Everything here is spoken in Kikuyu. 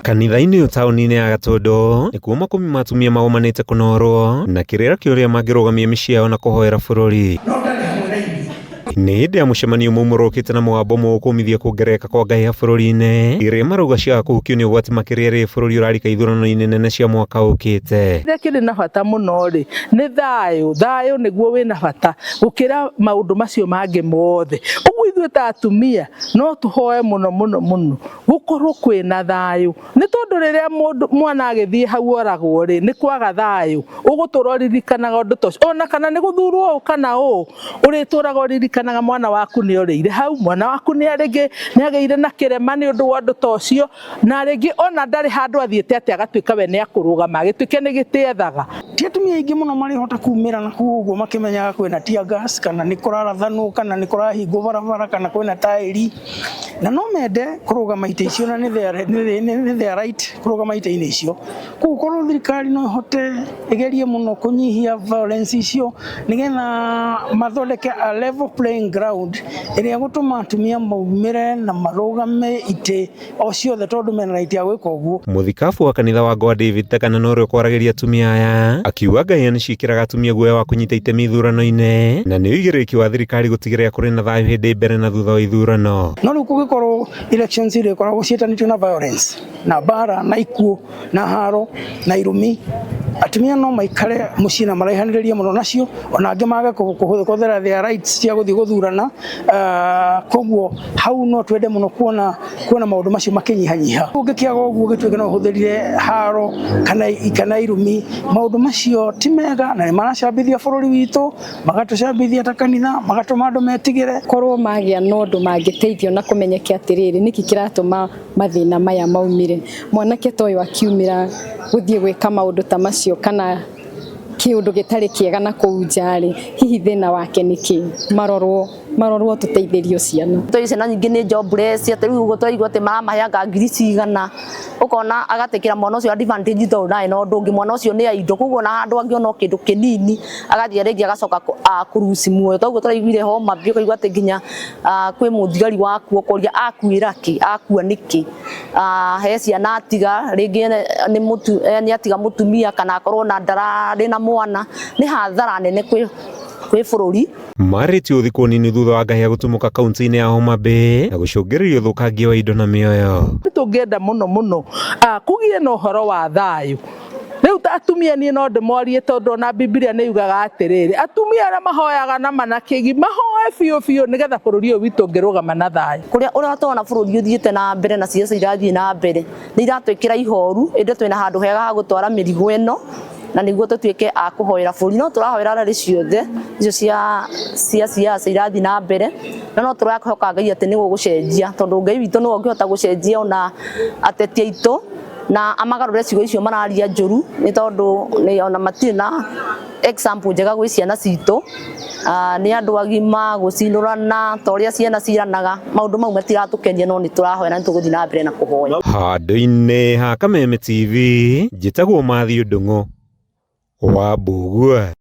Kanitha-inĩ ũyũ taũni-inĩ ya Gatũndũ nĩkuo makũmi ma atumia magomanĩte kũnorwo na kĩrĩra kĩa ũrĩa mangĩrũgamia mĩciĩ yao na kũhoera bũrũri. Nĩ hĩndĩ ya mũcemanio maumũrũkĩte na mũgambo ũmwe ũkũmithia kuongerereka kwa ngahĩha bũrũri-inĩ iria marauga ciaga kũhukio nĩ ũgwati makĩria rĩrĩa bũrũri ũrarika ithurano-inĩ nene cia mwaka ũkĩte. Kĩrĩa kĩrĩ na bata mũno rĩ nĩ thayũ, thayũ nĩguo wĩna bata gũkĩra maũndũ macio mangĩ mothe. Ũguo ithuĩ ta atumia no tũhoe mũno mũno mũno gũkorwo kwĩna thayũ, nĩ tondũ rĩrĩa mũndũ mwana agĩthiĩ hau oragwo rĩ, nĩ kwaga thayũ, ũgũtũra ũririkanaga ũndũ ta ũcio, ona kana nĩ gũthurwo ũũ kana ũũ, ũrĩtũraga ũririkanaga mwana waku nĩ orĩire hau, mwana waku nĩ rĩngĩ nĩ agĩire na kĩrema nĩ ũndũ wa ũndũ ta ũcio, na rĩngĩ ona ndarĩ handũ athiĩte atĩ agatuĩka we nĩ akũrũgama, agĩtuĩke nĩ gĩtĩ ethaga. Ti atumia aingĩ mũno marĩhota kumĩra na kũu ũguo makĩmenyaga kwĩna tear gas kana nĩ kũrarathanwo kana nĩ kũrahingwo barabara kana kwĩna taĩri. Na no mende kũrũgama itĩ icio na nĩ their right kũrũgama itĩ-inĩ icio. Koguo korwo thirikari no ĩhote ĩgerie mũno kũnyihia violence icio nĩgetha mathondeke a level playing ground ĩrĩa ĩgũtũma atumia maumĩre na marũgame itĩ o ciothe tondũ mena right ya gwĩka ũguo. Mũthikabu wa kanitha wa Goa David Takana na ũrĩa ũkwaragĩria atumia aya akiuga ngahĩha nĩciĩkĩraga atumia guoya wa kũnyita itemi ithurano-inĩ na nĩ ũigĩrĩrĩki wa thirikari gũtigĩrĩra kũrĩ na thayũ hĩndĩ mbere na thutha wa ithurano. No rĩu kũngĩkorwo elections irĩkoragwo ciĩtanĩtio na violence na mbara na ikuũ na haro na irumi, atumia no maikare mũciĩ na maraihanĩrĩrie mũno nacio, ona angĩ mage kũhũthĩra their rights cia gũthiĩ gũthurana. Koguo hau no twende mũno kuona kuona maũndũ macio makĩnyihanyiha. Ũngĩkĩaga ũguo gĩtuĩke no ũhũthĩrire haro kana irumi, maũndũ macio ti mega na nĩ maracambithia bũrũri witũ, magatũcambithia ta kanitha, magatũma andũ metigĩre. Korwo magĩa na ũndũ mangĩteithio na kũmenyeke atĩrĩrĩ, nĩkĩ kĩratũma mathĩna maya maumĩre. Mwanake ta ũyũ akiumĩra gũthiĩ gwĩka maũndũ ta macio kana kĩũndũ gĩtarĩ kĩega na kũu nja rĩ, hihi thĩna wake nĩ kĩ? Marorwo, marorwo tũteithĩrio ciana. Tondũ ciana nyingĩ nĩ jobless, atĩ rĩu ũguo tũraigua atĩ maramaheanga ngiri cigana, ũkona agatĩkĩra mwana ũcio advantage tondũ ndarĩ na ũndũ ũngĩ, mwana ũcio nĩ idle, koguo ona handũ angĩona o kĩndũ kĩnini, agathiĩ rĩngĩ agacoka kũ lose muoyo. Toguo tũraiguire Homa Bay ũkaigua atĩ nginya kwĩ mũthigari wakua ũkoria akuĩra kĩ, akua nĩkĩ? He ciana atiga, rĩngĩ nĩ atiga mũtumia kana akorwo ona ndararĩ na mwana, nĩ hathara nene kwĩ bũrũri. Marĩtio thikũ nini thutha wa ngahĩha gũtumũka kaunti-inĩ ya Homa Bay na gũcũngĩrĩria ũthũkangia wa indo na mĩoyo. Tũngĩenda mũno mũno kũgĩe na ũhoro wa thayũ. Rĩu ta atumia niĩ no ndĩmorie tondũ ona Bibilia nĩ yugaga atĩrĩrĩ, atumia arĩa mahoyaga na ma na kĩgi mahoe biũ biũ nĩgetha bũrũri ũyũ witũ ũngĩrũgama na thayũ. Kũrĩa ũrĩa tũrona bũrũri ũthiĩte na mbere na ciaca irathiĩ na mbere nĩ iratwĩkĩra ihoru, ĩndĩ twĩna handũ hega ha gũtwara mĩrigo ĩno na nĩguo tũtuĩke a kũhoera bũrũri. No tũrahoera rally ciothe icio cia ciaca irathiĩ na mbere, na no tũrehoka Ngai atĩ nĩ gũgũcenjia tondũ Ngai witũ nĩwe ũngĩhota gũcenjia ona ateti aitũ na amagarũre ciugo icio mararia njũru, nĩ tondũ ona matirĩ na example njega gwĩ ciana citũ. Nĩ andũ agima gũcinũrana ta ũrĩa ciana ciranaga, maũndũ mau matiratũkenia no nĩ tũrahoya na nĩ tũgũthiĩ na mbere na kũhoya. Handũ-inĩ ha Kameme TV, njĩtagwo Matthew Ndung'u wa Mbugua.